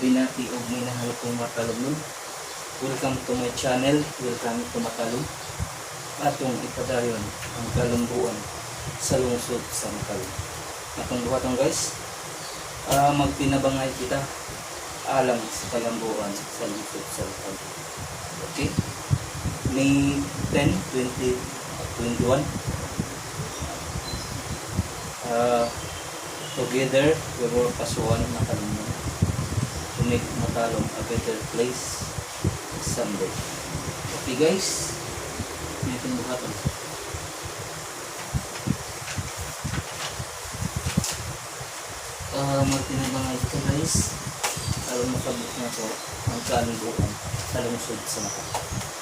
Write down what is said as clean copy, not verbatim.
Binati og minahal kong Matalomnon. Welcome to my channel, welcome to Matalom. Atong ipadayon ang kalambuan sa lungsod sa Matalom. Atong buhaton, guys, magtinabangay kita alang sa kalambuan sa lungsod sa Matalom. Okay? May 10, 2021. Together, we work as one, Matalom, to make Matalom a better place someday. Okay guys, may itong buhaton. Magtinabangay kita, guys, aron makabot nato ang kalambuan sa lungsod sa Matalom.